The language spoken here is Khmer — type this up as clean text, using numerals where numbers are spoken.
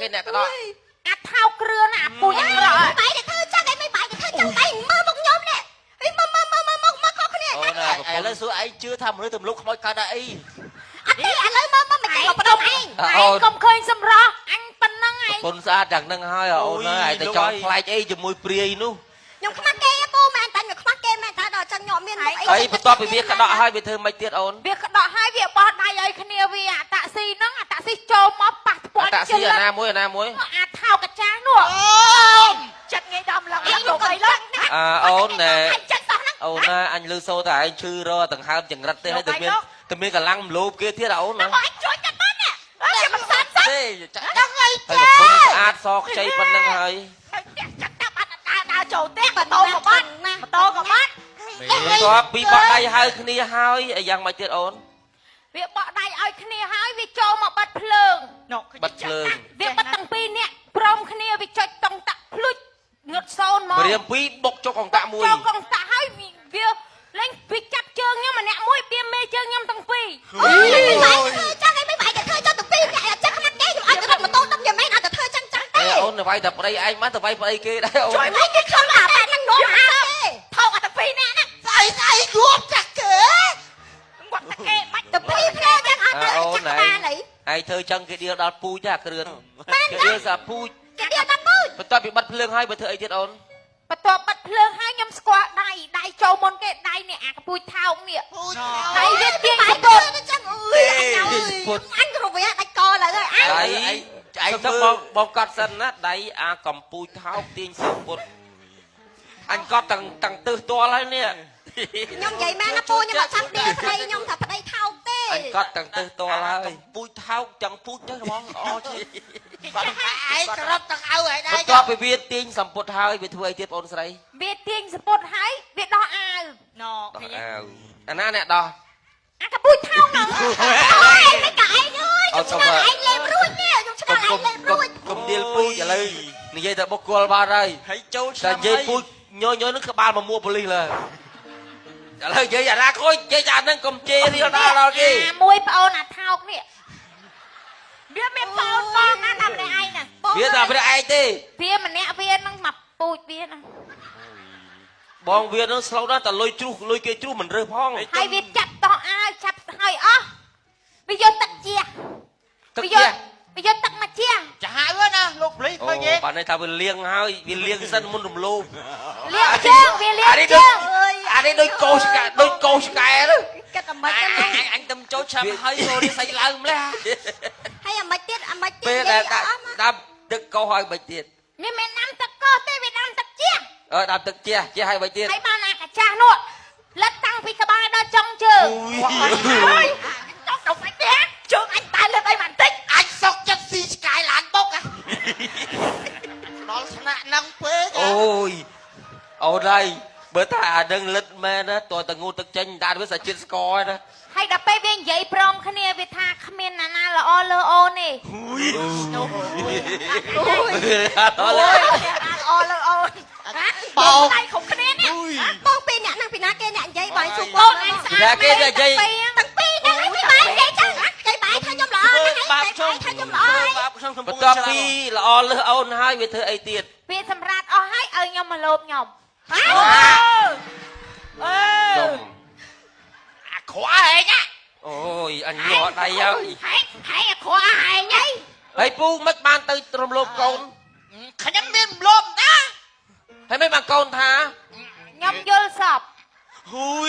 គេអ្នកក្តក់ អាថោគ្រឿនអាពូជអាក្រក់ បាយតែធ្វើចឹងឯងមិនបាយតែធ្វើចឹងឯងមើលមុខខ្ញុំនេះអីមើលមើលមើលមើលមុខមើលខុសគ្នា អូនណាប្រពន្ធ ឥឡូវសួរឯងជឿថាមនុស្សទម្លុកខ្មោចកើតដែរអី អត់ទេឥឡូវមើលមើលមិនគេមកបដុំឯង ឯងកុំឃើញសម្រស់អញប៉ុណ្ណឹងឯង ប្រពន្ធស្អាតយ៉ាងហ្នឹងហើយអូនហើយឯងទៅចង់ប្លែកអីជាមួយព្រាយនោះ ខ្ញុំខ្មាស់គេពូមែនតែខ្ញុំខ្មាស់គេមែនតែដល់ចឹងខ្ញុំមានមុខអី ហើយបន្ទាប់ពីវាក្តក់ហើយវាធ្វើម៉េចទៀតអូន វាក្តក់ហើយវាបោះដៃឲ្យគ្នាវាអាតាក់ស៊ីហ្នឹងអាតាក់ស៊ីចូលមកប៉ះពាល់ តាក់ស៊ីអាណាមួយអាណាមួយ អាថោកកាចាស់នោះ អូមចិត្តងាយដល់ម្លឹងលោកអីលោក អើអូនណែ អញចឹងសោះហ្នឹង អូនណាអញលឺសូរតែឯងឈឺរដង្ហើមចង្រិតទេហើយតែមានតែមានកកម្លាំងមលោបគេទៀតអូនណា បងអញជួយកាត់បានណាខ្ញុំមិនសាត់សោះ ទេចាក់ ហ្នឹងហើយ ហើយប្រពន្ធស្អាតសខ្ចីប៉ុណ្្នឹងហើយ ហើយផ្ទះចឹងតាមបានដើរដើរចូលផ្ទះម៉ូតូក៏បានម៉ូតូក៏បាន បន្ទាប់ពីបោះដៃហៅគ្នាហើយអីយ៉ាងម៉េចទៀតអូន វាបោះដៃឲ្យគ្នាហើយវាចូលមកបាត់ភ្លើង នោះ បិទភ្លើង វាបិទទាំងពីរនាក់ព្រមគ្នាវាចុចតុងតាក់ភ្លុចងឹតសូនមក ព្រាមពីរបុកចុកកង្តាក់មួយ ចូលកងតាក់ហើយវាលេងវាចាប់ជើងខ្ញុំម្នាក់មួយវាមេជើងខ្ញុំទាំងពីរ អូយមិនបាយធ្វើចឹងឯងមិនបាយតែធ្វើចឹងទៅពីរអ្នកអត់ចឹងខ្មាស់គេខ្ញុំអត់ទៅរត់ម៉ូតូដឹកយ៉ាងម៉េចអត់ទៅធ្វើចឹងចឹងទេ អេអូនទៅវាយតែប្តីឯងបានទៅវាយប្តីគេដែរអូន ជួយមកគេខំអាបែបហ្នឹងនាំអាគេ ថោកអាទាំងពីរនាក់ហ្នឹង ស្អីស្អីគួបចាក់គេ គាត់តែគេបាច់ ទៅពីរគ្នាចឹងអត់ទៅ អូន ចឹងបានអី ឯងធ្វើចឹងគេដៀលដល់ពូជអាគ្រឿនគេដៀលសាពូជ គេទៀតដល់ពូជ បន្ទាប់ពីបាត់ភ្លើងហើយបើធ្វើអីទៀតអូន បន្ទាប់បាត់ភ្លើងហើយខ្ញុំស្គាល់ដៃដៃចូលមុនគេដៃនេះអាកពូជថោកនេះ ពូជ ដៃវាទាញ បាយ សពុត ធ្វើចឹងអើយអញអើយអញរវះដាច់កឡើយអញ ដៃ ឯង ទៅ មើល បងបងកត់សិនណាដៃអាកំពូជថោកទាញសពុតអញកត់ទាំងទាំងទិសទាល់ហើយនេះ ខ្ញុំនិយាយមែនណាពូខ្ញុំអត់ចង់ដៀលប្តីខ្ញុំថាប្តីថោកទេ អញកត់ទាំងទិសទាល់ហើយ ពូជថោកចឹងពូជទៅហ្មងអជា ឯងក្របទាំងឪឯងដែរ បន្ទាប់ពីវាទាញសម្ពុតហើយវាធ្វើអីទៀតបងស្រី វាទាញសពុតហើយវាដោះអាវ ណ ដោះអាវអាណាអ្នកដោះ អាកពូជថោកហ្នឹង អូយមិនកាឯងអើយខ្ញុំឆ្ងល់ឯងលេបរួចនេះខ្ញុំឆ្ងល់ឯងលេបរួច កុំដៀលពូជឥឡូវនិយាយតែបុគ្គលបាត់ហើយ ហើយចូល តែ ឆ្នាំ និយាយពូជញយញយនឹងក្បាលមកមួប៉ូលីសលើឥឡូវនិយាយអាណាខូចនិយាយតែអាហ្នឹងកុំជេររៀលដល់ដល់គេ អាមួយប្អូនអាថោកនេះ វាមានបងបងណាតាមម្នាក់ឯងណា វាតែព្រះឯងទេ វាម្នាក់វាហ្នឹងមកពូជវាហ្នឹង បងវានឹងស្លូតណាស់តែលុយជ្រុះលុយគេជ្រុះមិនរើសផង ហើយវាចាប់ដោះអាវចាប់ហើយអស់វាយកទឹកជះ ទឹក វាយក ជះ វាយកទឹកមកជះ ចាហាវណាលោកប៉ូលីស អូ ឃើញទេ បាទនេះថាវាលៀងហើយវាលៀងសិនមុនរំលោភ លាងជើងវាលាង អានេះដូច ជើង អានេះដូចកោឆ្កែដូចកោឆ្កែទៅ គិតអាម៉េចទៅ អញអញទៅចូលឆ្នាំហើយចូលនេះស្អីឡើងម្លេះ ហើយអាម៉េចទៀតអាម៉េចទៀត ពេលដែលដាក់ដាំទឹកកោសឲ្យបិចទៀត វាមិនដាំទឹកកោសទេវាដាំទឹកជះ អើដាំទឹកជះជះឲ្យបិចទៀត ហើយបានអាកាចាស់នោះលិតតាំងពីក្បាលដល់ចុងជើង ហើយចង់ទៅមិនទេជើងអញតែលើកអីបន្តិច អញសុកចិត្តស៊ីឆ្កែឡានបុកដល់ថ្នាក់ហ្នឹងពេក អូយអូនហើយបើថាអានឹងលិតមែនណាតើតងូទឹកចេញដាក់វាសាច់ជាតិស្ករណា ហើយដល់ពេលវានិយាយព្រមគ្នាវាថាគ្មានណាណាល្អលើអូនទេ អូយ ល្អលើអូន បោក ដៃគ្រប់គ្នានេះ បងពីរអ្នកហ្នឹងពីណាគេអ្នកនិយាយបងស៊ូ អូនឯងស្អាត គេនិយាយ ទាំងពីរហ្នឹងឯងពីបាយនិយាយចឹងគេបាយថាខ្ញុំល្អណាស់ បាប ហើយ ខ្ញុំ ថាខ្ញុំល្អហើយ បាបខ្ញុំកំពុង បន្ទាប់ពីល្អលើសអូនហើយវាធ្វើអីទៀត វាសម្រាប់អស់ហើយឲ្យខ្ញុំមកលោបខ្ញុំ អើ ចុំ អាក្រក់ឯង អូយអញញ័រដៃហើយ ហែងហែងអាក្រក់ហែងហី ហើយពូមិនបានទៅរំលោភកូន ខ្ញុំមានមលំណា ហើយមិនបានកូនថា ខ្ញុំយល់សព ហ៊ុយ